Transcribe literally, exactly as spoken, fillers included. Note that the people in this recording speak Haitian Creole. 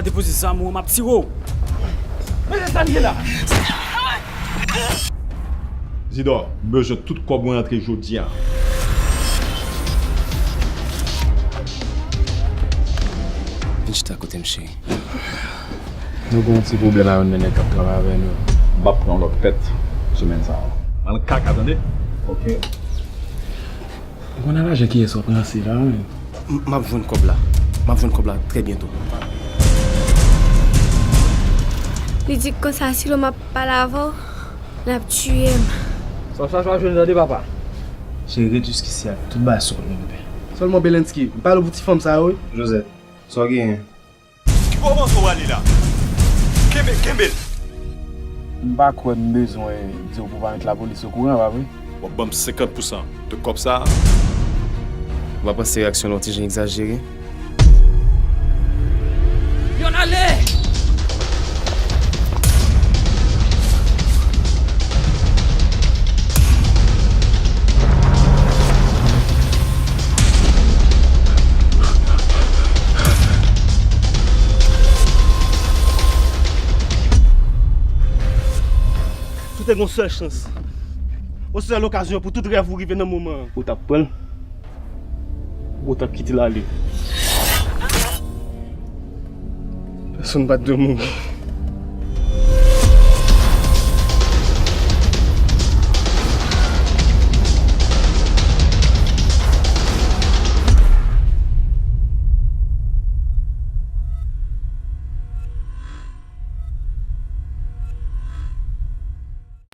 Depoze zam ou, m ap tire w. Men se sa l ye la. Zidò, m bezwen tout kòb mwen rantre jodi a. Vin chita kote m, cheri. Nou gen yon ti pwoblèm ak youn nan nèg k ap travay avè nou. M ap pran lòt pèt semèn sa a. Al kaka, tande? Ok. Ou konn a lajan kiyès w ap ranse la, wi. M, m ap jwenn kòb la. M ap jwenn kòb la trè byento. Li di konsa, si lòm ap pale avè w, l ap tiye m. Sa w chache w ap jwenn, tande, papa. Cheri, ret jiskisi ak tout bagay sa w vin fè. Sèlman Belenski, m pale w pou ti fanm sa yo, wi. Joseph, sa w genyen? Ki bò w panse w ale la? Kenbe, kenbe l! M pa kwè m bezwen di w pou w pa met lapolis okouran, pa vre? W ap ban m senkant pousan de kòb sa a. Ou pa panse reyaksyon l yon ti jan egzajere? Yonn ale! Tout te gen yon sèl chans. Yon sèl okazyon pou tout rèv ou rive nan moman an. Ou t ap pran l, ou t ap kite l ale. Pèsonn pa t dwe mouri.